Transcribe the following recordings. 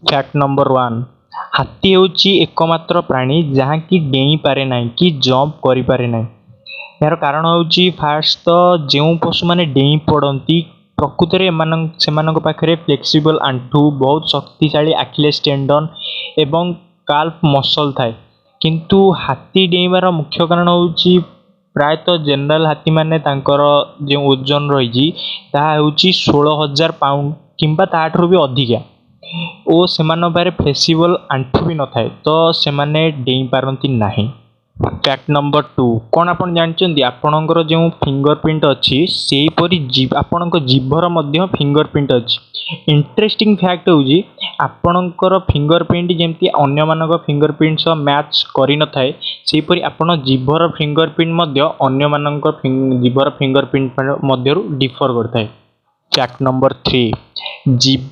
Fact number 1, ହାତୀ ହେଉଛି ଏକମାତ୍ର ପ୍ରାଣୀ ଯାହାକି ଡେଇଁପାରେ ନାହିଁ କି ଜମ୍ପ କରିପାରେ ନାହିଁ। ଏହାର କାରଣ ହେଉଛି, ଫାଷ୍ଟ ତ ଯେଉଁ ପଶୁମାନେ ଡେଇଁ ପଡ଼ନ୍ତି, ପ୍ରକୃତରେ ସେମାନଙ୍କ ପାଖରେ ଫ୍ଲେକ୍ସିବଲ୍ ଆଣ୍ଠୁ, ବହୁତ ଶକ୍ତିଶାଳୀ ଆଖିଲେସ୍ ଟେଣ୍ଡନ୍ ଏବଂ କାଲ୍ଫ ମସଲ୍ ଥାଏ। କିନ୍ତୁ ହାତୀ ଡେଇଁବାର ମୁଖ୍ୟ କାରଣ ହେଉଛି, ପ୍ରାୟତଃ ଜେନେରାଲ ହାତୀମାନେ ତାଙ୍କର ଯେଉଁ ଓଜନ ରହିଛି, ତାହା ହେଉଛି 16,000 ପାଉଣ୍ଡ କିମ୍ବା ତାଠାରୁ ବି ଅଧିକା ଓ ସେମାନଙ୍କ ପାଖରେ ଫ୍ଲେକ୍ସିବଲ୍ ଆଣ୍ଠୁ ବି ନଥାଏ, ତ ସେମାନେ ଡେଇଁ ପାରନ୍ତି ନାହିଁ। ଫ୍ୟାକ୍ଟ ନମ୍ବର 2, କ'ଣ ଆପଣ ଜାଣିଛନ୍ତି, ଆପଣଙ୍କର ଯେଉଁ ଫିଙ୍ଗର ପ୍ରିଣ୍ଟ ଅଛି, ସେହିପରି ଆପଣଙ୍କ ଜିଭର ମଧ୍ୟ ଫିଙ୍ଗର ପ୍ରିଣ୍ଟ ଅଛି? ଇଣ୍ଟରେଷ୍ଟିଂ ଫ୍ୟାକ୍ଟ ହେଉଛି, ଆପଣଙ୍କର ଫିଙ୍ଗର ପ୍ରିଣ୍ଟ ଯେମିତି ଅନ୍ୟମାନଙ୍କ ଫିଙ୍ଗର ପ୍ରିଣ୍ଟ ସହ ମ୍ୟାଚ୍ କରିନଥାଏ, ସେହିପରି ଆପଣ ଜିଭର ଫିଙ୍ଗର ପ୍ରିଣ୍ଟ ମଧ୍ୟ ଅନ୍ୟମାନଙ୍କ ଜିଭର ଫିଙ୍ଗର ପ୍ରିଣ୍ଟ ମଧ୍ୟରୁ ଡିଫର କରିଥାଏ। ଫ୍ୟାକ୍ଟ ନମ୍ବର 3, ଜିଭ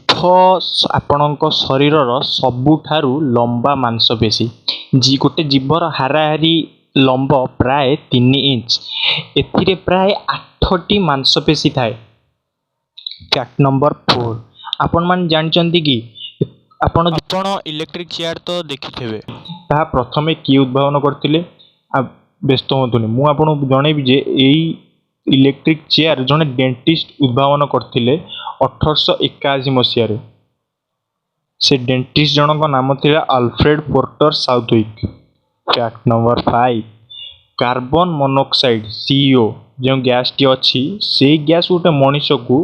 ଆପଣଙ୍କ ଶରୀରର ସବୁଠାରୁ ଲମ୍ବା ମାଂସପେଶୀ। ଗୋଟେ ଜିଭର ହାରାହାରି ଲମ୍ବ ପ୍ରାୟ 3 ଇଞ୍ଚ। ଏଥିରେ ପ୍ରାୟ ଆଠଟି ମାଂସପେଶୀ ଥାଏ। ଫ୍ୟାକ୍ଟ ନମ୍ବର 4, ଆପଣମାନେ ଜାଣିଛନ୍ତି କି, ଆପଣ ଆପଣ ଇଲେକ୍ଟ୍ରିକ୍ ଚେୟାର ତ ଦେଖିଥିବେ। ତାହା ପ୍ରଥମେ କିଏ ଉଦ୍ଭାବନ କରିଥିଲେ? ବ୍ୟସ୍ତ ହୁଅନ୍ତୁନି, ମୁଁ ଆପଣଙ୍କୁ ଜଣେଇବି ଯେ ଏଇ ଇଲେକ୍ଟ୍ରିକ୍ ଚେୟାର ଜଣେ ଡେଣ୍ଟିଷ୍ଟ ଉଦ୍ଭାବନ କରିଥିଲେ 1881 ମସିହାରେ। ସେ ଡେଣ୍ଟିଷ୍ଟ ଜଣଙ୍କ ନାମ ଥିଲା Alfred Porter Southwick. Fact number 5, carbon monoxide, CO ଯେଉଁ ଗ୍ୟାସଟି ଅଛି, ସେଇ ଗ୍ୟାସ୍ ଗୋଟେ ମଣିଷକୁ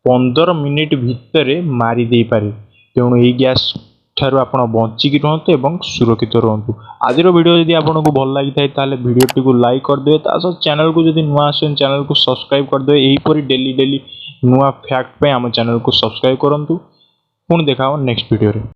15 ମିନିଟ୍ ଭିତରେ ମାରି ଦେଇପାରେ। ତେଣୁ ଏଇ ଗ୍ୟାସ୍ ଠାରୁ ଆପଣ ବଞ୍ଚିକି ରୁହନ୍ତୁ ଏବଂ ସୁରକ୍ଷିତ ରୁହନ୍ତୁ। ଆଜିର ଭିଡ଼ିଓ ଯଦି ଆପଣଙ୍କୁ ଭଲ ଲାଗିଥାଏ, ତାହେଲେ ଭିଡ଼ିଓଟିକୁ ଲାଇକ୍ କରିଦେବେ। ତା ସହ ଚ୍ୟାନେଲକୁ ଯଦି ନୂଆ ଆସୁଛନ୍ତି, ଚ୍ୟାନେଲକୁ ସବସ୍କ୍ରାଇବ୍ କରିଦେବେ। ଏହିପରି ଡେଲି ଡେଲି ନୂଆ ଫ୍ୟାକ୍ଟ ପାଇଁ ଆମ ଚ୍ୟାନେଲକୁ ସବସ୍କ୍ରାଇବ୍ କରନ୍ତୁ। ପୁଣି ଦେଖା ହେବ ନେକ୍ସଟ ଭିଡ଼ିଓରେ।